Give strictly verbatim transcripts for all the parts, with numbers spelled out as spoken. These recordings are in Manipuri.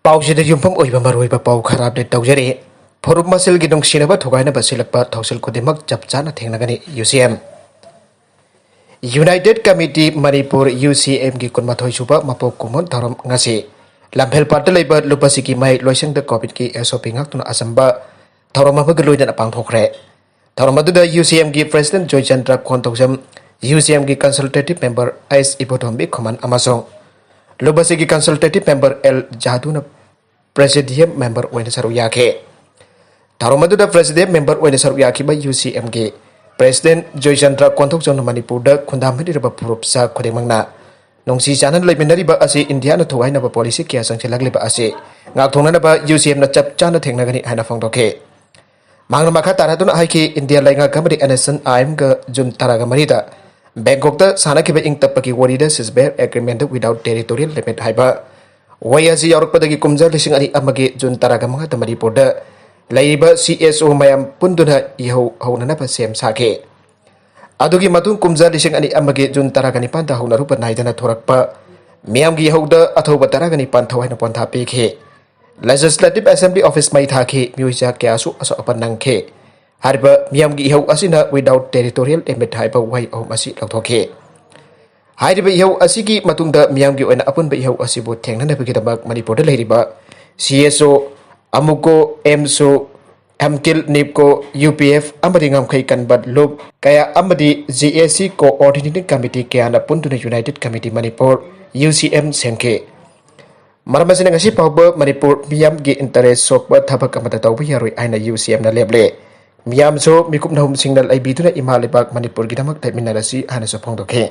ꯄꯥꯎꯁꯤꯗ ꯌꯨꯝꯐꯝ ꯑꯣꯏꯕ ꯃꯔꯨꯑꯣꯏꯕ ꯄꯥꯎ ꯈꯔ ꯑꯞꯗꯦꯠ ꯇꯧꯖꯔꯤ꯫ ꯐꯨꯔꯨꯞ ꯃꯁꯦꯜꯒꯤ ꯅꯨꯡꯁꯤꯅꯕ ꯊꯨꯒꯥꯏꯅꯕ ꯁꯤꯜꯂꯛꯄ ꯊꯧꯁꯤꯜ ꯈꯨꯗꯤꯡꯃꯛ ꯆꯞ ꯆꯥꯅ ꯊꯦꯡꯅꯒꯅꯤ, U C M. United committee Manipur, U C ꯑꯦꯝꯒꯤ ꯀꯨꯟꯃꯥꯊꯣꯏ ꯁꯨꯕ ꯃꯄꯣꯛ ꯀꯨꯝꯑꯣꯟ ꯊꯧꯔꯝ ꯉꯁꯤ ꯂꯝꯐꯦꯜꯄꯥꯠꯇ ꯂꯩꯕ ꯂꯨꯄꯥꯁꯤꯒꯤ ꯃꯍꯩ ꯂꯣꯏꯁꯪꯗ ꯀꯣꯚꯤꯗꯀꯤ ꯑꯦꯁ ꯑꯣ ꯄꯤ ꯉꯥꯛꯇꯨꯅ ꯑꯆꯝꯕ ꯊꯧꯔꯝ ꯑꯃꯒ ꯂꯣꯏꯅꯅ ꯄꯥꯡꯊꯣꯛꯈ꯭ꯔꯦ꯫ ꯊꯧꯔꯝ ꯑꯗꯨꯗ ꯌꯨ ꯁꯤ ꯑꯦꯝꯒꯤ ꯄ꯭ꯔꯦꯁꯤꯗꯦꯟꯠ ꯖꯣꯏꯆꯟꯗ꯭ꯔ ꯈꯣꯟꯊꯧꯖꯝ, ꯌꯨ ꯁꯤ ꯑꯦꯝꯒꯤ ꯀꯟꯁꯜꯇꯦꯇꯤꯚ ꯃꯦꯝꯕꯔ ꯑꯩꯆ ꯏꯕꯣꯇꯣꯝꯕꯤ ꯈꯨꯃꯟ ꯑꯃꯁꯨꯡ ꯂꯨꯕꯁꯤꯒꯤ ꯀꯟꯁꯜꯇꯦꯇꯤꯚ ꯃꯦꯝꯕꯔ ꯑꯦꯜ ꯖꯥꯗꯨꯅ ꯄ꯭ꯔꯦꯁꯤꯗꯤꯌꯝ ꯃꯦꯝꯕꯔ ꯑꯣꯏꯅ ꯁꯔꯨꯛ ꯌꯥꯈꯤ꯫ ꯊꯧꯔꯝ ꯑꯗꯨꯗ ꯄ꯭ꯔꯦꯁꯤꯗꯦꯟꯠ ꯃꯦꯝꯕꯔ ꯑꯣꯏꯅ ꯁꯔꯨꯛ ꯌꯥꯈꯤꯕ ꯌꯨ ꯁꯤ ꯑꯦꯝꯒꯤ ꯄ꯭ꯔꯦꯁꯤꯗꯦꯟꯠ ꯖꯣꯏꯆꯟꯗ꯭ꯔ ꯈꯣꯟꯊꯧꯖꯝꯅ ꯃꯅꯤꯄꯨꯔꯗ ꯈꯨꯟꯗꯥꯃꯤꯟꯅꯔꯤꯕ ꯐꯨꯔꯨꯞ ꯁꯥ ꯈꯨꯗꯤꯡꯃꯛꯅ ꯅꯨꯡꯁꯤ ꯆꯥꯟꯅꯅ ꯂꯩꯃꯤꯟꯅꯔꯤꯕ ꯑꯁꯤ ꯏꯟꯗꯤꯌꯥꯅ ꯊꯨꯒꯥꯏꯅꯕ ꯄꯣꯂꯤꯁꯤ ꯀꯌꯥ ꯆꯪꯁꯤꯜꯂꯛꯂꯤꯕ ꯑꯁꯤ ꯉꯥꯛꯊꯣꯛꯅꯅꯕ ꯌꯨ ꯁꯤ ꯑꯦꯝꯅ ꯆꯞ ꯆꯥꯅ ꯊꯦꯡꯅꯒꯅꯤ ꯍꯥꯏꯅ ꯐꯣꯡꯗꯣꯛꯈꯤ꯫ ꯃꯍꯥꯛꯅ ꯃꯈꯥ ꯇꯥꯔꯗꯨꯅ ꯍꯥꯏꯈꯤ, ꯏꯟꯗꯤꯌꯥ ꯂꯩꯉꯥꯛ ꯑꯃꯗꯤ ꯑꯦꯟ ꯑꯦꯁ ꯑꯦꯟ ꯑꯥꯏ ꯑꯦꯝꯒ ꯖꯨꯟ ꯇꯔꯥꯒ ꯃꯔꯤꯗ ꯕꯦꯡꯀꯣꯛꯇ ꯁꯥꯟꯅꯈꯤꯕ ꯏꯪ ꯇꯞꯄꯒꯤ ꯋꯥꯔꯤꯗ ceasefire agreement without territorial limit ꯍꯥꯏꯕ ꯋꯥꯍꯩ ꯑꯁꯤ ꯌꯥꯎꯔꯛꯄꯗꯒꯤ ꯀꯨꯝꯖꯥ ꯂꯤꯁꯤꯡ ꯑꯅꯤ ꯑꯃꯒꯤ ꯖꯨꯟ ꯇꯔꯥꯒ ꯃꯉꯥꯗ ꯃꯅꯤꯄꯨꯔꯗ ꯂꯩꯔꯤꯕ ꯁꯤ ꯑꯦꯁ ꯑꯣ ꯃꯌꯥꯝ ꯄꯨꯟꯗꯨꯅ ꯏꯍꯧ ꯍꯧꯅꯅꯕ ꯁꯦꯝ ꯁꯥꯈꯤ꯫ ꯑꯗꯨꯒꯤ ꯃꯇꯨꯡ ꯀꯨꯝꯖꯥ ꯂꯤꯁꯤꯡ ꯑꯅꯤ ꯑꯃꯒꯤ ꯖꯨꯟ ꯇꯔꯥꯒ ꯅꯤꯄꯥꯟꯗ ꯍꯧꯅꯔꯨꯕ ꯅꯥꯏꯗꯅ ꯊꯣꯔꯛꯄ ꯃꯤꯌꯥꯝꯒꯤ ꯏꯍꯧꯗ ꯑꯊꯧꯕ ꯇꯔꯥꯒ ꯅꯤꯄꯥꯟ ꯊꯋꯥꯏꯅ ꯄꯣꯟꯊꯥ ꯄꯤꯈꯤ꯫ Legislative Assembly Office ꯃꯩ ꯊꯥꯈꯤ, ꯃꯤꯑꯣꯏ ꯆꯥ ꯀꯌꯥꯁꯨ ꯑꯁꯣꯛ ꯑꯄꯟ ꯅꯪꯈꯤ꯫ ꯍꯥꯏꯔꯤꯕ ꯃꯤꯌꯥꯝꯒꯤ ꯏꯍꯧ ꯑꯁꯤꯅ without territorial limit ꯍꯥꯏꯕ ꯋꯥꯍꯩ ꯑꯍꯨꯝ ꯑꯁꯤ ꯂꯧꯊꯣꯛꯈꯤ꯫ ꯍꯥꯏꯔꯤꯕ ꯏꯍꯧ ꯑꯁꯤꯒꯤ ꯃꯇꯨꯡꯗ ꯃꯤꯌꯥꯝꯒꯤ ꯑꯣꯏꯅ ꯑꯄꯨꯟꯕ ꯏꯍꯧ ꯑꯁꯤꯕꯨ ꯊꯦꯡꯅꯅꯕꯒꯤꯗꯃꯛ ꯃꯅꯤꯄꯨꯔꯗ ꯂꯩꯔꯤꯕ ꯁꯤ ꯑꯦꯁ ꯑꯣ, ꯑꯃꯨꯀꯣ, ꯑꯦꯝꯁꯣ, ꯑꯦꯝꯀꯤꯜ, ꯅꯤꯞꯀꯣ, ꯌꯨ ꯄꯤ ꯑꯦꯐ ꯑꯃꯗꯤ ꯉꯝꯈꯩ ꯀꯟꯕ ꯂꯨꯞ ꯀꯌꯥ ꯑꯃꯗꯤ ꯖꯤ ꯑꯦ ꯁꯤ coordinating committee ꯀꯌꯥꯅ ꯄꯨꯟꯗꯨꯅ United Committee Manipur, U C M, ꯁꯦꯝꯈꯤ꯫ ꯃꯔꯝ ꯑꯁꯤꯅ ꯉꯁꯤ ꯐꯥꯎꯕ ꯃꯅꯤꯄꯨꯔ ꯃꯤꯌꯥꯝꯒꯤ interest ꯁꯣꯛꯄ ꯊꯕꯛ ꯑꯃꯠꯇ ꯇꯧꯕ ꯌꯥꯔꯣꯏ ꯍꯥꯏꯅ ꯌꯨ ꯁꯤ ꯑꯦꯝꯅ ꯂꯦꯞꯂꯦ꯫ ꯃꯤꯌꯥꯝꯁꯨ ꯃꯤꯀꯨꯞ ꯅꯍꯨꯝꯁꯤꯡꯅ ꯂꯩꯕꯤꯗꯨꯅ ꯏꯃꯥ ꯂꯩꯕꯥꯛ ꯃꯅꯤꯄꯨꯔꯒꯤꯗꯃꯛ ꯂꯦꯞꯃꯤꯟꯅꯔꯁꯤ ꯍꯥꯏꯅꯁꯨ ꯐꯣꯡꯗꯣꯛꯈꯤ꯫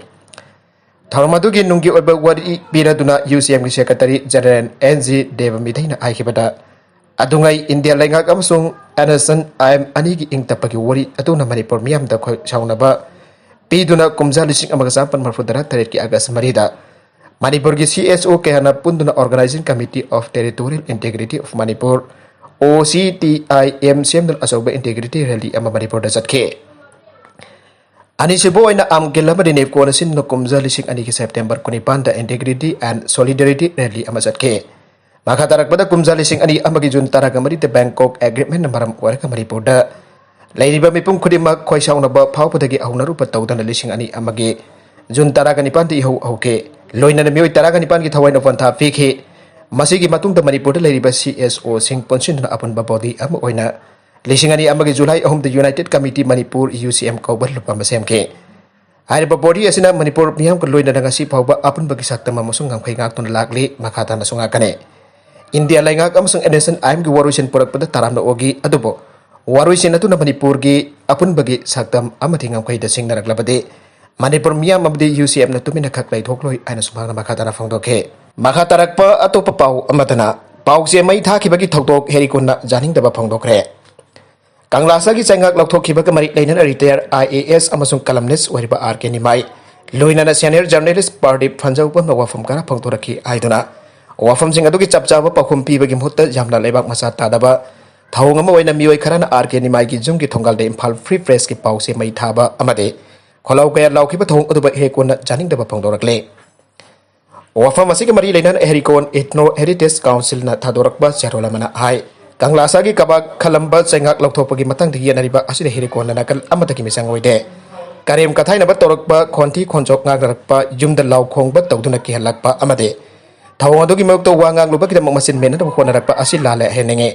ꯊꯧꯔꯝ ꯑꯗꯨꯒꯤ ꯅꯨꯡꯒꯤ ꯑꯣꯏꯕ ꯋꯥꯔꯤ ꯄꯤꯔꯗꯨꯅ ꯌꯨ ꯁꯤ ꯑꯦꯝꯒꯤ Secretary General N G Deba ꯃꯤꯊꯩꯅ ꯍꯥꯏꯈꯤꯕꯗ, ꯑꯗꯨꯉꯩ ꯏꯟꯗꯤꯌꯥ ꯂꯩꯉꯥꯛ ꯑꯃꯁꯨꯡ N S N I M ꯑꯅꯤꯒꯤ ꯏꯪ ꯇꯞꯄꯒꯤ ꯋꯥꯔꯤ ꯑꯗꯨꯅ ꯃꯅꯤꯄꯨꯔ ꯃꯤꯌꯥꯝꯗ ꯈꯣꯏ ꯁꯥꯎꯅꯕ ꯄꯤꯗꯨꯅ ꯀꯨꯝꯖꯥ ꯂꯤꯁꯤꯡ ꯑꯃꯒ ꯆꯥꯃꯥꯄꯟ ꯃꯔꯤꯐꯨ ꯇꯔꯥ ꯇꯔꯦꯠꯀꯤ ꯑꯥꯒꯁ ꯃꯔꯤꯗ ꯃꯅꯤꯄꯨꯔꯒꯤ ꯁꯤ ꯑꯦꯁ ꯑꯣ ꯀꯌꯥꯅ ꯄꯨꯟꯗꯨꯅ Organising Committee of Territorial Integrity of Manipur, ꯑꯣ ꯁꯤ ꯇꯤ ꯑꯥꯏ ꯑꯦꯝ, ꯁꯦꯝꯗꯨꯅ ꯑꯆꯧꯕ integrity rally ꯑꯃ ꯃꯅꯤꯄꯨꯔꯗ ꯆꯠꯈꯤ꯫ ꯑꯅꯤꯁꯨꯕ ꯑꯣꯏꯅ ꯑꯝꯀꯤꯜ ꯑꯃꯗꯤ ꯅꯤꯞꯀꯣꯅ ꯁꯤꯟꯗꯨꯅ ꯀꯨꯝꯖꯥ ꯂꯤꯁꯤꯡ ꯑꯅꯤꯒꯤ September ꯀꯨꯟꯅꯤꯄꯥꯟꯗ Integrity and Solidarity Rally ꯑꯃ ꯆꯠꯈꯤ꯫ ꯃꯈꯥ ꯇꯥꯔꯛꯄꯗ ꯀꯨꯝꯖꯥ ꯂꯤꯁꯤꯡ ꯑꯅꯤ ꯑꯃꯒꯤ ꯖꯨꯟ ꯇꯔꯥꯒ ꯃꯔꯤꯗ ꯕꯦꯡꯀꯣꯛ ꯑꯦꯒ꯭ꯔꯤꯃꯦꯟꯅ ꯃꯔꯝ ꯑꯣꯏꯔꯒ ꯃꯅꯤꯄꯨꯔꯗ ꯂꯩꯔꯤꯕ ꯃꯤꯄꯨꯝ ꯈꯨꯗꯤꯡꯃꯛ ꯈꯣꯏ ꯁꯥꯎꯅꯕ ꯐꯥꯎꯕꯗꯒꯤ ꯍꯧꯅꯔꯨꯕ ꯇꯧꯗꯅ ꯂꯤꯁꯤꯡ ꯑꯅꯤ ꯑꯃꯒꯤ ꯖꯨꯟ ꯇꯔꯥꯒ ꯅꯤꯄꯥꯟꯗ ꯏꯍꯧ ꯍꯧꯈꯤ꯫ ꯂꯣꯏꯅꯅ ꯃꯤꯑꯣꯏ ꯇꯔꯥꯒ ꯅꯤꯄꯥꯟꯒꯤ ꯊꯋꯥꯏꯅ ꯄꯣꯟꯊꯥ ꯄꯤꯈꯤ꯫ ꯃꯁꯤꯒꯤ ꯃꯇꯨꯡꯗ ꯃꯅꯤꯄꯨꯔꯗ ꯂꯩꯔꯤꯕ ꯁꯤ ꯑꯦꯁ ꯑꯣꯁꯤꯡ ꯄꯨꯟꯁꯤꯟꯗꯨꯅ ꯑꯄꯨꯟꯕ ꯕꯣꯗꯤ ꯑꯃ ꯑꯣꯏꯅ ꯂꯤꯁꯤꯡ ꯑꯅꯤ ꯑꯃꯒꯤ ꯖꯨꯂꯥꯏ ꯑꯍꯨꯝꯗ united committee Manipur, U C M ꯀꯧꯕ ꯂꯨꯞ ꯑꯃ ꯁꯦꯝꯈꯤ꯫ ꯍꯥꯏꯔꯤꯕ ꯕꯣꯗꯤ ꯑꯁꯤꯅ ꯃꯅꯤꯄꯨꯔ ꯃꯤꯌꯥꯝꯒ ꯂꯣꯏꯅꯅ ꯉꯁꯤ ꯐꯥꯎꯕ ꯑꯄꯨꯟꯕꯒꯤ ꯁꯛꯇꯝ ꯑꯃꯁꯨꯡ ꯉꯝꯈꯩ ꯉꯥꯛꯇꯨꯅ ꯂꯥꯛꯂꯤ꯫ ꯃꯈꯥ ꯇꯥꯅꯁꯨ ꯉꯥꯛꯀꯅꯤ꯫ ꯏꯟꯗꯤꯌꯥ ꯂꯩꯉꯥꯛ ꯑꯃꯁꯨꯡ ꯏꯟꯇꯔꯅꯦꯁꯅꯦꯜ ꯑꯥꯏꯟꯒꯤ ꯋꯥꯔꯣꯏꯁꯤꯟ ꯄꯨꯔꯛꯄꯗ ꯇꯔꯥꯝꯅ ꯑꯣꯛꯏ, ꯑꯗꯨꯕꯨ ꯋꯥꯔꯣꯏꯁꯤꯟ ꯑꯗꯨꯅ ꯃꯅꯤꯄꯨꯔꯒꯤ ꯑꯄꯨꯟꯕꯒꯤ ꯁꯛꯇꯝ ꯑꯃꯗꯤ ꯉꯝꯈꯩꯗ ꯁꯤꯡꯅꯔꯛꯂꯕꯗꯤ ꯃꯅꯤꯄꯨꯔ ꯃꯤꯌꯥꯝ ꯑꯃꯗꯤ ꯌꯨ ꯁꯤ ꯑꯦꯝꯅ ꯇꯨꯃꯤꯟꯅ ꯈꯛ ꯂꯩꯊꯣꯛꯂꯣꯏ ꯍꯥꯏꯅꯁꯨ ꯃꯍꯥꯛꯅ ꯃꯈꯥ ꯇꯥꯅ ꯐꯣꯡꯗꯣꯛꯈꯤ꯫ ꯃꯈꯥ ꯇꯥꯔꯛꯄ ꯑꯇꯣꯞꯄ ꯄꯥꯎ ꯑꯃꯗꯅ ꯄꯥꯎꯆꯦ ꯃꯩ ꯊꯥꯈꯤꯕꯒꯤ ꯊꯧꯗꯣꯛ ꯍꯦꯔꯤꯀꯣꯟꯅ ꯌꯥꯅꯤꯡꯗꯕ ꯐꯣꯡꯗꯣꯛꯈ꯭ꯔꯦ꯫ ꯀꯪꯂꯥꯁꯥꯒꯤ ꯆꯩꯉꯥꯛ ꯂꯧꯊꯣꯛꯈꯤꯕꯒ ꯃꯔꯤ ꯂꯩꯅꯅ ꯔꯤꯇꯥꯌꯔ ꯑꯥꯏ ꯑꯦ ꯑꯦꯁ ꯑꯃꯁꯨꯡ ꯀꯂꯝꯅꯤꯁ ꯑꯣꯏꯔꯤꯕ ꯑꯥꯔ ꯀꯦ ꯅꯤꯃꯥꯏ, ꯂꯣꯏꯅꯅ ꯁꯦꯅꯤꯌꯔ ꯖꯔꯅꯦꯂꯤꯁ ꯄ꯭ꯔꯗꯤꯞ ꯐꯟꯖꯧꯕꯝꯅ ꯋꯥꯐꯝ ꯈꯔ ꯐꯣꯡꯗꯣꯔꯛꯈꯤ ꯍꯥꯏꯗꯨꯅ ꯋꯥꯐꯝꯁꯤꯡ ꯑꯗꯨꯒꯤ ꯆꯞ ꯆꯥꯕ ꯄꯥꯎꯈꯨꯝ ꯄꯤꯕꯒꯤ ꯃꯍꯨꯠꯇ ꯌꯥꯝꯅ ꯂꯩꯕꯥꯛ ꯃꯆꯥ ꯇꯥꯗꯕ ꯊꯧꯑꯣꯡ ꯑꯃ ꯑꯣꯏꯅ ꯃꯤꯑꯣꯏ ꯈꯔꯅ ꯑꯥꯔ ꯀꯦ ꯅꯤꯃꯥꯏꯒꯤ ꯌꯨꯝꯒꯤ ꯊꯣꯡꯒꯥꯜꯗ ꯏꯝꯐꯥꯜ ꯐ꯭ꯔꯤ ꯄ꯭ꯔꯦꯁꯀꯤ ꯄꯥꯎꯆꯦ ꯃꯩ ꯊꯥꯕ ꯑꯃꯗꯤ ꯈꯣꯜꯂꯥꯎ ꯀꯌꯥ ꯂꯥꯎꯈꯤꯕ ꯊꯧꯑꯣꯡ ꯑꯗꯨꯕꯨ ꯍꯦꯔꯤꯀꯣꯟꯅ ꯌꯥꯅꯤꯡꯗꯕ ꯐꯣꯡꯗꯣꯔꯛꯂꯦ꯫ ꯋꯥꯐꯝ ꯑꯁꯤꯒ ꯃꯔꯤ ꯂꯩꯅꯅ ꯍꯦꯔꯤꯀꯣꯟ ꯏꯊꯅꯣ ꯍꯦꯔꯤꯇꯦꯖ ꯀꯥꯎꯟꯁꯤꯜꯅ ꯊꯥꯗꯣꯔꯛꯄ ꯆꯦꯔꯣꯜ ꯑꯃꯅ ꯍꯥꯏ, ꯀꯪꯂꯥꯁꯥꯒꯤ ꯀꯕꯥꯛ ꯈꯜꯂꯝꯕ ꯆꯩꯉꯥꯛ ꯂꯧꯊꯣꯛꯄꯒꯤ ꯃꯇꯥꯡꯗ ꯌꯦꯠꯅꯔꯤꯕ ꯑꯁꯤꯗ ꯍꯦꯔꯤꯀꯣꯟꯅ ꯅꯥꯀꯜ ꯑꯃꯠꯇꯒꯤ ꯃꯤꯆꯪ ꯑꯣꯏꯗꯦ꯫ ꯀꯔꯦꯝ ꯀꯊꯥꯏꯅꯕ ꯇꯧꯔꯛꯄ, ꯈꯣꯟꯊꯤ ꯈꯣꯟꯖꯣꯛ ꯉꯥꯡꯅꯔꯛꯄ, ꯌꯨꯝꯗ ꯂꯥꯎ ꯈꯣꯡꯕ ꯇꯧꯗꯨꯅ ꯀꯤꯍꯜꯂꯛꯄ ꯑꯃꯗꯤ ꯊꯧꯑꯣꯡ ꯑꯗꯨꯒꯤ ꯃꯥꯌꯣꯛꯇ ꯋꯥ ꯉꯥꯡꯂꯨꯕꯒꯤꯗꯃꯛ ꯃꯆꯤꯟ ꯃꯦꯟꯅꯅꯕ ꯍꯣꯠꯅꯔꯛꯄ ꯑꯁꯤ ꯂꯥꯜꯂꯦ ꯍꯥꯏꯍꯟꯅꯤꯡꯉꯤ꯫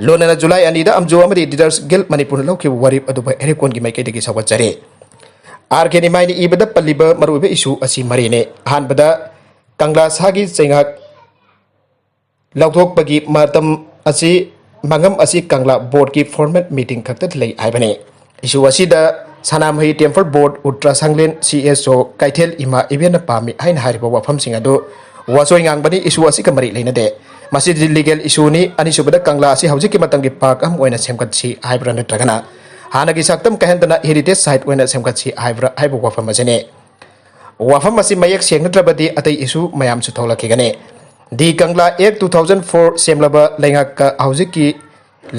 ꯂꯣꯟꯅꯅ ꯖꯨꯂꯥꯏ ꯑꯅꯤꯗ ꯑꯝꯖꯣ ꯑꯃꯗꯤ ꯔꯤꯗꯔꯁ ꯒꯤꯜ ꯃꯅꯤꯄꯨꯔꯅ ꯂꯧꯈꯤꯕ ꯋꯥꯔꯦꯞ ꯑꯗꯨꯕꯨ ꯍꯦꯔꯤꯀꯣꯟꯒꯤ ꯃꯥꯏꯀꯩꯗꯒꯤ ꯁꯧꯒꯠꯆꯔꯤ꯫ ꯑꯥꯔ ꯀꯦ ꯅꯤꯃꯥꯏꯅ ꯏꯕꯗ ꯄꯜꯂꯤꯕ ꯃꯔꯨꯑꯣꯏꯕ ꯏꯁꯨ ꯑꯁꯤ ꯃꯔꯤꯅꯤ꯫ ꯑꯍꯥꯟꯕꯗ, ꯀꯪꯂꯥ ꯁꯥꯒꯤ ꯆꯩꯉꯥꯛ ꯂꯧꯊꯣꯛꯄꯒꯤ ꯃꯇꯝ ꯑꯁꯤ, ꯃꯉꯝ ꯑꯁꯤ ꯀꯪꯂꯥ ꯕꯣꯔꯗꯀꯤ ꯐꯣꯔꯃꯦꯜ ꯃꯤꯇꯤꯡ ꯈꯛꯇꯗ ꯂꯩ ꯍꯥꯏꯕꯅꯤ꯫ ꯏꯁꯨ ꯑꯁꯤꯗ ꯁꯅꯥꯃꯍꯤ ꯇꯦꯝꯄꯜ ꯕꯣꯔꯗ, ꯎꯇ꯭ꯔꯥ ꯁꯪꯂꯦꯟ, ꯁꯤ ꯑꯦꯁ ꯑꯣ, ꯀꯩꯊꯦꯜ ꯏꯃꯥ ꯏꯕꯦꯟꯅ ꯄꯥꯝꯃꯤ ꯍꯥꯏꯅ ꯍꯥꯏꯔꯤꯕ ꯋꯥꯐꯝꯁꯤꯡ ꯑꯗꯨ ꯋꯥꯆꯣꯏ ꯉꯥꯡꯕꯅꯤ꯫ ꯏꯁꯨ ꯑꯁꯤꯒ ꯃꯔꯤ ꯂꯩꯅꯗꯦ꯫ ꯃꯁꯤꯗꯤ ꯂꯤꯒꯦꯜ ꯏꯁꯨꯅꯤ꯫ ꯑꯅꯤꯁꯨꯕꯗ, ꯀꯪꯂꯥ ꯑꯁꯤ ꯍꯧꯖꯤꯛꯀꯤ ꯃꯇꯝꯒꯤ ꯄꯥꯔꯛ ꯑꯃ ꯑꯣꯏꯅ ꯁꯦꯝꯒꯠꯁꯤ ꯍꯥꯏꯕ꯭ꯔꯥ ꯅꯠꯇ꯭ꯔꯒꯅ ꯍꯥꯟꯅꯒꯤ ꯁꯛꯇꯝ ꯀꯥꯏꯍꯟꯗꯅ ꯍꯦꯔꯤꯇꯦꯖ ꯁꯥꯏꯠ ꯑꯣꯏꯅ ꯁꯦꯝꯒꯠꯁꯤ ꯍꯥꯏꯕ꯭ꯔꯥ ꯍꯥꯏꯕ ꯋꯥꯐꯝ ꯑꯁꯤꯅꯤ꯫ ꯋꯥꯐꯝ ꯑꯁꯤ ꯃꯌꯦꯛ ꯁꯦꯡꯅꯗ꯭ꯔꯕꯗꯤ ꯑꯇꯩ ꯏꯁꯨ ꯃꯌꯥꯝꯁꯨ ꯊꯣꯛꯂꯛꯈꯤꯒꯅꯤ꯫ ꯗꯤ ꯀꯪꯂꯥ ꯑꯦꯛ two thousand four ꯁꯦꯝꯂꯕ ꯂꯩꯉꯥꯛꯀ ꯍꯧꯖꯤꯛꯀꯤ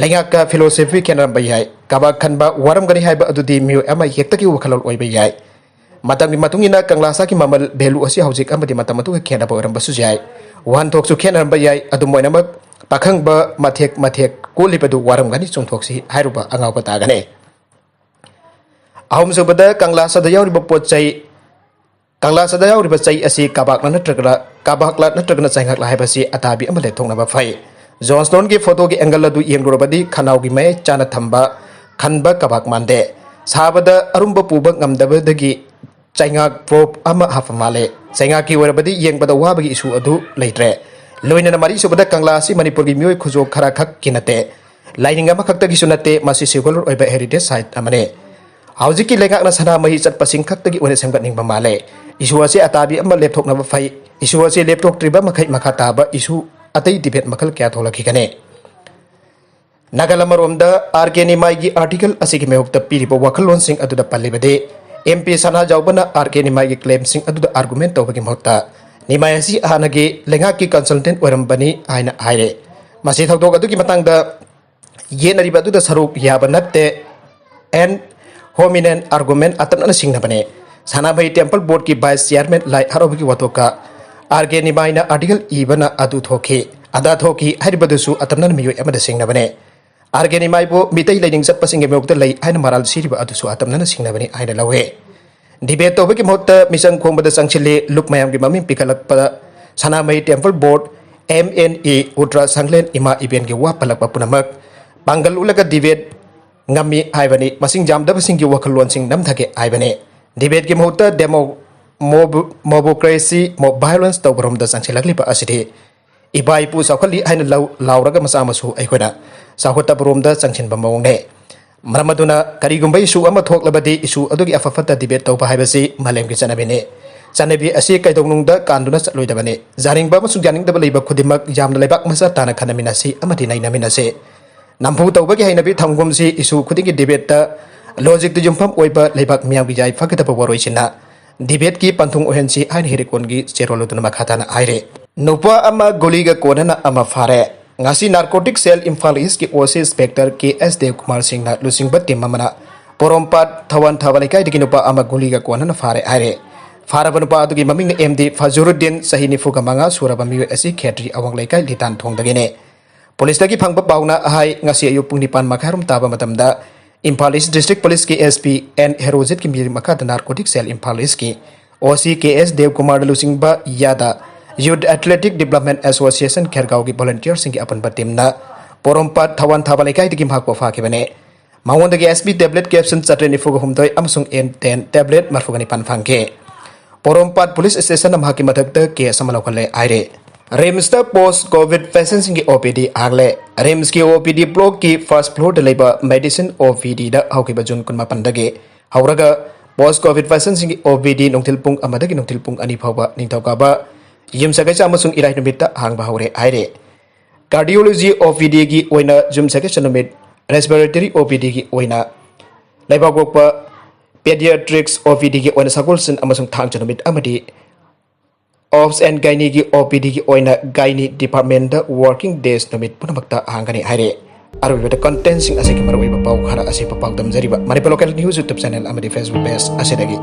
ꯂꯩꯉꯥꯛꯀ ꯐꯤꯂꯣꯁꯣꯐꯤ ꯈꯦꯠꯅꯔꯝꯕ ꯌꯥꯏ꯫ ꯀꯕꯥꯛ ꯈꯟꯕ ꯋꯥꯔꯝꯒꯅꯤ ꯍꯥꯏꯕ ꯑꯗꯨꯗꯤ ꯃꯤꯑꯣꯏ ꯑꯃ ꯍꯦꯛꯇꯒꯤ ꯋꯥꯈꯜꯂꯣꯟ ꯑꯣꯏꯕ ꯌꯥꯏ꯫ ꯃꯇꯝꯒꯤ ꯃꯇꯨꯡ ꯏꯟꯅ ꯀꯪꯂꯥꯁꯥꯒꯤ ꯃꯃꯜ, value ꯑꯁꯤ ꯍꯧꯖꯤꯛ ꯑꯃꯗꯤ ꯃꯇꯝ ꯑꯗꯨꯒ ꯈꯦꯠꯅꯕ ꯑꯣꯏꯔꯝꯕꯁꯨ ꯌꯥꯏ꯫ ꯋꯥꯍꯟꯊꯣꯛꯁꯨ ꯈꯦꯠꯅꯔꯝꯕ ꯌꯥꯏ꯫ ꯑꯗꯨꯝ ꯑꯣꯏꯅꯃꯛ, ꯄꯥꯈꯪꯕ ꯃꯊꯦꯛ ꯃꯊꯦꯛ ꯀꯣꯜꯂꯤꯕꯗꯨ ꯋꯥꯔꯝꯒꯅꯤ꯫ ꯆꯨꯝꯊꯣꯛꯁꯤ ꯍꯥꯏꯔꯨꯕ ꯑꯉꯥꯎꯕ ꯇꯥꯒꯅꯤ꯫ ꯑꯍꯨꯝꯁꯨꯕꯗ, ꯀꯪꯂꯥꯁꯥꯗ ꯌꯥꯎꯔꯤꯕ ꯄꯣꯠ ꯆꯩ, ꯀꯪꯂꯥꯁꯥꯗ ꯌꯥꯎꯔꯤꯕ ꯆꯩ ꯑꯁꯤ ꯀꯥꯕꯥꯛꯂ ꯅꯠꯇ꯭ꯔꯒꯅ, ꯀꯥꯕꯥꯛꯂ ꯅꯠꯇ꯭ꯔꯒꯅ ꯆꯩꯉꯥꯛꯂ ꯍꯥꯏꯕꯁꯤ ꯑꯇꯥꯕꯤ ꯑꯃ ꯂꯦꯞꯊꯣꯛꯅꯕ ꯐꯩ꯫ ꯖꯣꯟ ꯁ꯭ꯅꯣꯟꯒꯤ ꯐꯣꯇꯣꯒꯤ angle ꯑꯗꯨ ꯌꯦꯡꯂꯨꯔꯕꯗꯤ ꯈꯅꯥꯎꯒꯤ ꯃꯌꯥꯏ ꯆꯥꯅ ꯊꯝꯕ ꯈꯟꯕ ꯀꯥꯕꯥꯛ ꯃꯥꯟꯗꯦ꯫ ꯁꯥꯕꯗ ꯑꯔꯨꯝꯕ ꯄꯨꯕ ꯉꯝꯗꯕꯗꯒꯤ ꯆꯩꯉꯥꯛ prop ꯑꯃ ꯍꯥꯞꯄ ꯃꯥꯜꯂꯦ꯫ ꯆꯩꯉꯥꯛꯀꯤ ꯑꯣꯏꯔꯕꯗꯤ ꯌꯦꯡꯕꯗ ꯋꯥꯕꯒꯤ issue ꯑꯗꯨ ꯂꯩꯇ꯭ꯔꯦ꯫ ꯂꯣꯏꯅꯅ ꯃꯔꯤꯁꯨꯕꯗ, ꯀꯪꯂꯥ ꯑꯁꯤ ꯃꯅꯤꯄꯨꯔꯒꯤ ꯃꯤꯑꯣꯏ ꯈꯨꯖꯣ ꯈꯔ ꯈꯛꯀꯤ ꯅꯠꯇꯦ꯫ ꯂꯥꯏꯅꯤꯡ ꯑꯃꯈꯛꯇꯒꯤꯁꯨ ꯅꯠꯇꯦ, ꯃꯁꯤ secular ꯑꯣꯏꯕ heritage site ꯑꯃꯅꯤ꯫ ꯍꯧꯖꯤꯛꯀꯤ ꯂꯩꯉꯥꯛꯅ ꯁꯅꯥꯃꯍꯤ ꯆꯠꯄꯁꯤꯡ ꯈꯛꯇꯒꯤ ꯑꯣꯏꯅ ꯁꯦꯝꯒꯠꯅꯤꯡꯕ ꯃꯥꯜꯂꯦ꯫ Issue ꯑꯁꯤ ꯑꯇꯥꯕꯤ ꯑꯃ ꯂꯦꯞꯊꯣꯛꯅꯕ ꯐꯩ꯫ Issue ꯑꯁꯤ ꯂꯦꯞꯊꯣꯛꯇ꯭ꯔꯤꯕ ꯃꯈꯩ ꯃꯈꯥ ꯇꯥꯕ issue ꯑꯇꯩ debate ꯃꯈꯜ ꯀꯌꯥ ꯊꯣꯛꯂꯛꯈꯤꯒꯅꯤ꯫ ꯅꯥꯀꯜ ꯑꯃꯔꯣꯝꯗ, ꯑꯥꯔ ꯀꯦ ꯅꯤꯃꯥꯏꯒꯤ article ꯑꯁꯤꯒꯤ ꯃꯥꯌꯣꯛꯇ ꯄꯤꯔꯤꯕ ꯋꯥꯈꯜꯂꯣꯟꯁꯤꯡ ꯑꯗꯨꯗ ꯄꯜꯂꯤꯕꯗꯤ, ꯑꯦꯝ ꯄꯤ ꯁꯅꯥꯖꯥꯎꯕꯅ ꯑꯥꯔ ꯀꯦ ꯅꯤꯃꯥꯏꯒꯤ claimꯁꯤꯡ ꯑꯗꯨꯗ argument ꯇꯧꯕꯒꯤ ꯃꯍꯨꯠꯇ, ꯅꯤꯃꯥꯏ ꯑꯁꯤ ꯍꯥꯟꯅꯒꯤ ꯂꯩꯉꯥꯛꯀꯤ consultant ꯑꯣꯏꯔꯝꯕꯅꯤ ꯍꯥꯏꯅ ꯍꯥꯏꯔꯦ꯫ ꯃꯁꯤ ꯊꯧꯗꯣꯛ ꯑꯗꯨꯒꯤ ꯃꯇꯥꯡꯗ ꯌꯦꯠꯅꯔꯤꯕ ꯑꯗꯨꯗ ꯁꯔꯨꯛ ꯌꯥꯕ ꯅꯠꯇꯦ꯫ Ad hominem argument ꯑꯇꯝꯅꯅ ꯁꯤꯡꯅꯕꯅꯤ꯫ ꯁꯅꯥꯃꯍꯤ temple boardꯀꯤ vice chairman ꯂꯥꯏ ꯍꯔꯥꯎꯕꯒꯤ ꯋꯥꯊꯣꯛꯀ ꯑꯥꯔ ꯀꯦ ꯅꯤꯃꯥꯏꯅ article ꯏꯕꯅ ꯑꯗꯨ ꯊꯣꯛꯈꯤ, ꯑꯗꯥ ꯊꯣꯛꯈꯤ ꯍꯥꯏꯔꯤꯕꯗꯨꯁꯨ ꯑꯇꯝꯅꯅ ꯃꯤꯑꯣꯏ ꯑꯃꯗ ꯁꯤꯡꯅꯕꯅꯤ꯫ ꯑꯥꯔ ꯀꯦ ꯅꯤꯃꯥꯏꯕꯨ ꯃꯤꯇꯩ ꯂꯥꯏꯅꯤꯡ ꯆꯠꯄꯁꯤꯡꯒꯤ ꯃꯥꯌꯣꯛꯇ ꯂꯩ ꯍꯥꯏꯅ ꯃꯔꯥꯜ ꯁꯤꯔꯤꯕ ꯑꯗꯨꯁꯨ ꯑꯇꯝꯅꯅ ꯁꯤꯡꯅꯕꯅꯤ ꯍꯥꯏꯅ ꯂꯧꯏ꯫ Debate ꯇꯧꯕꯒꯤ ꯃꯍꯨꯠꯇ ꯃꯤꯆꯪ ꯈꯣꯝꯕꯗ ꯆꯪꯁꯤꯜꯂꯤ꯫ ꯂꯨꯞ ꯃꯌꯥꯝꯒꯤ ꯃꯃꯤꯡ ꯄꯤꯈꯠꯂꯛꯄꯗ ꯁꯅꯥꯃꯍꯤ temple board, M N E, ꯎꯇ꯭ꯔꯥ ꯁꯪꯂꯦꯟ, ꯏꯃꯥ ꯏꯕꯦꯟꯒꯤ ꯋꯥ ꯄꯜꯂꯛꯄ ꯄꯨꯝꯅꯃꯛ ꯄꯥꯡꯒꯜ ꯎꯠꯂꯒ debate ꯉꯝꯃꯤ ꯍꯥꯏꯕꯅꯤ꯫ ꯃꯁꯤꯡ ꯌꯥꯝꯗꯕꯁꯤꯡꯒꯤ ꯋꯥꯈꯜꯂꯣꯟꯁꯤꯡ ꯅꯝꯊꯒꯦ ꯍꯥꯏꯕꯅꯤ꯫ Debateꯀꯤ ꯃꯍꯨꯠꯇ demo-, mob-, mobocracy, mob violence ꯇꯧꯕꯔꯣꯝꯗ ꯆꯪꯁꯤꯜꯂꯛꯂꯤꯕ ꯑꯁꯤꯗꯤ ꯏꯄꯥ ꯏꯄꯨ ꯆꯥꯎꯈꯠꯂꯤ ꯍꯥꯏꯅ ꯂꯧ-, ꯂꯥꯎꯔꯒ ꯃꯆꯥ ꯃꯁꯨ ꯑꯩꯈꯣꯏꯅ ꯆꯥꯎꯈꯠꯇꯕꯔꯣꯝꯗ ꯆꯪꯁꯤꯟꯕ ꯃꯑꯣꯡꯅꯤ꯫ ꯃꯔꯝ ꯑꯗꯨꯅ ꯀꯔꯤꯒꯨꯝꯕ issue ꯑꯃ ꯊꯣꯛꯂꯕꯗꯤ issue ꯑꯗꯨꯒꯤ ꯑꯐ ꯐꯠꯇ debate ꯇꯧꯕ ꯍꯥꯏꯕꯁꯤ ꯃꯥꯂꯦꯝꯒꯤ ꯆꯠꯅꯕꯤꯅꯤ꯫ ꯆꯠꯅꯕꯤ ꯑꯁꯤ ꯀꯩꯗꯧꯅꯨꯡꯗ ꯀꯥꯟꯗꯨꯅ ꯆꯠꯂꯣꯏꯗꯕꯅꯤ꯫ ꯌꯥꯅꯤꯡꯕ ꯑꯃꯁꯨꯡ ꯌꯥꯅꯤꯡꯗꯕ ꯂꯩꯕ ꯈꯨꯗꯤꯡꯃꯛ ꯌꯥꯝꯅ ꯂꯩꯕꯥꯛ ꯃꯆꯥ ꯇꯥꯅ ꯈꯟꯅꯃꯤꯟꯅꯁꯤ ꯑꯃꯗꯤ ꯅꯩꯅꯃꯤꯟꯅꯁꯤ꯫ ꯅꯝꯐꯨ ꯇꯧꯕꯒꯤ ꯍꯩꯅꯕꯤ ꯊꯝꯒꯨꯝꯁꯤ꯫ Issue ꯈꯨꯗꯤꯡꯒꯤ debateꯇ logicꯇ ꯌꯨꯝꯐꯝ ꯑꯣꯏꯕ ꯂꯩꯕꯥꯛ ꯃꯤꯌꯥꯝꯒꯤ ꯌꯥꯏꯐꯒꯗꯕ ꯋꯥꯔꯣꯏꯁꯤꯟꯅ debateꯀꯤ ꯄꯟꯊꯨꯡ ꯑꯣꯏꯍꯟꯁꯤ ꯍꯥꯏꯅ ꯍꯤꯔꯤꯀꯣꯟꯒꯤ ꯆꯦꯔꯣꯜ ꯑꯗꯨꯅ ꯃꯈꯥ ꯇꯥꯅ ꯍꯥꯏꯔꯤ꯫ ꯅꯨꯄꯥ ꯑꯃ ꯒꯨꯂꯤꯒ ꯀꯣꯟꯅꯅ ꯑꯃ ꯐꯥꯔꯦ꯫ ꯉꯁꯤ narcotic cell Imphal Eastꯀꯤ O C inspector ꯀꯦ ꯑꯦꯁ ꯗꯦꯕꯀꯨꯃꯥꯔ ꯁꯤꯡꯅ ꯂꯨꯆꯤꯡꯕ team ꯑꯃꯅ ꯄꯣꯔꯣꯝꯄꯥꯠ ꯊꯋꯥꯟ ꯊꯥꯕ ꯂꯩꯀꯥꯏꯗꯒꯤ ꯅꯨꯄꯥ ꯑꯃ ꯒꯨꯂꯤꯒ ꯀꯣꯟꯅꯅ ꯐꯥꯔꯦ ꯍꯥꯏꯔꯦ꯫ ꯐꯥꯔꯕ ꯅꯨꯄꯥ ꯑꯗꯨꯒꯤ ꯃꯃꯤꯡꯅ ꯑꯦꯝ ꯗꯤ ꯐꯖꯨꯔꯨꯗꯤꯟ, ꯆꯍꯤ ꯅꯤꯐꯨꯒ ꯃꯉꯥ ꯁꯨꯔꯕ ꯃꯤꯑꯣꯏ ꯑꯁꯤ ꯈꯦꯇ꯭ꯔꯤ ꯑꯋꯥꯡ ꯂꯩꯀꯥꯏ ꯂꯤꯇꯥꯟ ꯊꯣꯡꯗꯒꯤꯅꯦ꯫ ꯄꯨꯂꯤꯁꯇꯒꯤ ꯐꯪꯕ ꯄꯥꯎꯅ ꯍꯥꯏ, ꯉꯁꯤ ꯑꯌꯨꯛ ꯄꯨꯡ ꯅꯤꯄꯥꯟ ꯃꯈꯥꯏꯔꯣꯝ ꯇꯥꯕ ꯃꯇꯝꯗ ꯏꯝꯐꯥꯜ ꯏꯁ ꯗꯤꯁꯇ꯭ꯔꯤꯛ ꯄꯨꯂꯤꯁꯀꯤ ꯑꯦꯁ ꯄꯤ ꯑꯦꯟ ꯍꯦꯔꯣꯖꯤꯠꯀꯤ ꯃꯤꯔꯦꯞ ꯃꯈꯥꯗ ꯅꯥꯔꯀꯣꯇꯤꯛ ꯁꯦꯜ ꯏꯝꯐꯥꯜ ꯏꯁꯀꯤ ꯑꯣ ꯁꯤ ꯀꯦ ꯑꯦꯁ ꯗꯦꯕꯀꯨꯃꯥꯔꯗ ꯂꯨꯆꯤꯡꯕ ꯌꯥꯗ ꯌꯨꯠ ꯑꯦꯊꯂꯦꯇꯤꯛ ꯗꯤꯕ꯭ꯂꯞꯃꯦꯟ ꯑꯦꯁꯣꯁꯤꯌꯦꯁꯟ ꯈꯦꯔꯒꯥꯎꯒꯤ ꯚꯣꯂꯨꯟꯇꯤꯌꯔꯁꯤꯡꯒꯤ ꯑꯄꯨꯟꯕ ꯇꯤꯝꯅ ꯄꯣꯔꯣꯝꯄꯥꯠ ꯊꯋꯥꯟ ꯊꯥꯕ ꯂꯩꯀꯥꯏꯗꯒꯤ ꯃꯍꯥꯛꯄꯨ ꯐꯥꯈꯤꯕꯅꯦ꯫ ꯃꯉꯣꯟꯗꯒꯤ ꯑꯦꯁ ꯄꯤ ꯇꯦꯕ꯭ꯂꯦꯠ ꯀꯦꯞꯁꯨꯜ ꯆꯥꯇ꯭ꯔꯦꯠ ꯅꯤꯐꯨꯒ ꯍꯨꯝꯗꯣꯏ ꯑꯃꯁꯨꯡ ꯑꯦꯟ ꯇꯦꯟ ꯇꯦꯕ꯭ꯂꯦꯠ ꯃꯔꯤꯐꯨꯒ ꯅꯤꯄꯥꯟ ꯐꯪꯈꯤ꯫ ꯄꯣꯔꯣꯝꯄꯥꯠ ꯄꯨꯂꯤꯁ ꯁ꯭ꯇꯦꯁꯟꯅ ꯃꯍꯥꯛꯀꯤ ꯃꯊꯛꯇ ꯀꯦꯁ ꯑꯃ ꯂꯧꯈꯠꯂꯦ ꯍꯥꯏꯔꯦ꯫ ꯔꯤꯝꯁꯇ ꯄꯣꯁ ꯀꯣꯚꯤꯗ ꯄꯦꯁꯦꯟꯁꯤꯡꯒꯤ ꯑꯣ ꯄꯤ ꯗꯤ ꯍꯥꯡꯂꯦ꯫ ꯔꯤꯝꯁꯀꯤ ꯑꯣ ꯄꯤ ꯗꯤ ꯕ꯭ꯂꯣꯛꯀꯤ ꯐꯥꯔꯁ ꯐ꯭ꯂꯣꯔꯗ ꯂꯩꯕ ꯃꯦꯗꯤꯁꯤꯟ ꯑꯣ ꯄꯤ ꯗꯤꯗ ꯍꯧꯈꯤꯕ ꯖꯨꯟ ꯀꯨꯟꯃꯥꯄꯟꯗꯒꯤ ꯍꯧꯔꯒ ꯄꯣꯁ ꯀꯣꯚꯤꯗ ꯄꯦꯁꯦꯟꯁꯤꯡꯒꯤ ꯑꯣ ꯄꯤ ꯗꯤ ꯅꯨꯡꯊꯤꯜ ꯄꯨꯡ ꯑꯃꯗꯒꯤ ꯅꯨꯡꯊꯤꯜ ꯄꯨꯡ ꯑꯅꯤ ꯐꯥꯎꯕ ꯅꯤꯡꯊꯧꯀꯥꯕ, ꯌꯨꯝꯁꯀꯩꯁ ꯑꯃꯁꯨꯡ ꯏꯔꯥꯏ ꯅꯨꯃꯤꯠꯇ ꯍꯥꯡꯕ ꯍꯧꯔꯦ ꯍꯥꯏꯔꯦ꯫ ꯀꯥꯔꯗꯤꯑꯣꯂꯣꯖꯤ ꯑꯣ ꯄꯤ ꯗꯤꯒꯤ ꯑꯣꯏꯅ ꯌꯨꯝꯁꯀꯩꯁ ꯅꯨꯃꯤꯠ, ꯔꯦꯁꯄꯤꯔꯦꯇꯔꯤ ꯑꯣ ꯄꯤ ꯗꯤꯒꯤ ꯑꯣꯏꯅ ꯂꯩꯕꯥꯛꯄꯣꯛꯄ, ꯄꯦꯗꯤꯌꯥꯇ꯭ꯔꯤꯛꯁ ꯑꯣ ꯄꯤ ꯗꯤꯒꯤ ꯑꯣꯏꯅ ꯁꯒꯣꯜꯁꯦꯟ ꯑꯃꯁꯨꯡ ꯊꯥꯡꯖ ꯅꯨꯃꯤꯠ ꯑꯃꯗꯤ ꯑꯣꯞꯁ ꯑꯦꯟ ꯒꯥꯏꯅꯤꯒꯤ ꯑꯣ ꯄꯤ ꯗꯤꯒꯤ ꯑꯣꯏꯅ ꯒꯥꯏꯅꯤ ꯗꯤꯄꯥꯔꯠꯃꯦꯟꯗ ꯋꯥꯔꯀꯤꯡ ꯗꯦꯖ ꯅꯨꯃꯤꯠ ꯄꯨꯝꯅꯃꯛꯇ ꯍꯥꯡꯒꯅꯤ ꯍꯥꯏꯔꯦ꯫ ꯑꯔꯣꯏꯕꯗ ꯀꯟꯇꯦꯟꯁꯤꯡ ꯑꯁꯤꯒꯤ ꯃꯔꯨꯑꯣꯏꯕ ꯄꯥꯎ ꯈꯔ ꯑꯁꯤ ꯄꯥꯎꯗꯝꯖꯔꯤꯕ Manipur local news YouTube channel ꯑꯃꯗꯤ ꯐꯦꯁꯕꯨꯛ ꯄꯦꯖ ꯑꯁꯤꯗꯒꯤ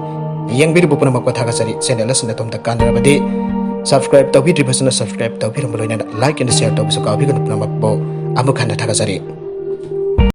ꯌꯦꯡꯕꯤꯔꯤꯕ ꯄꯨꯝꯅꯃꯛꯄꯨ ꯊꯥꯒꯠꯆꯔꯤ꯫ ꯆꯦꯅꯦꯜ ꯑꯁꯤ ꯅꯇꯣꯝꯇ ꯀꯥꯟꯅꯔꯕꯗꯤ ꯁꯕꯁꯀ꯭ꯔꯥꯏꯕ ꯇꯧꯕꯤꯗ꯭ꯔꯤꯕꯁꯤꯅ ꯁꯕꯁꯀ꯭ꯔꯥꯏꯕ ꯇꯧꯕꯤꯔꯝꯕ ꯂꯣꯏꯅꯅ ꯂꯥꯏꯛ ꯑꯦꯟ ꯁꯤꯌꯔ ꯇꯧꯕꯁꯨ ꯀꯥꯎꯕꯤꯒꯅꯨ꯫ ꯄꯨꯝꯅꯃꯛꯄꯨ ꯑꯃꯨꯛ ꯍꯟꯅ ꯊꯥꯒꯠꯆꯔꯤ꯫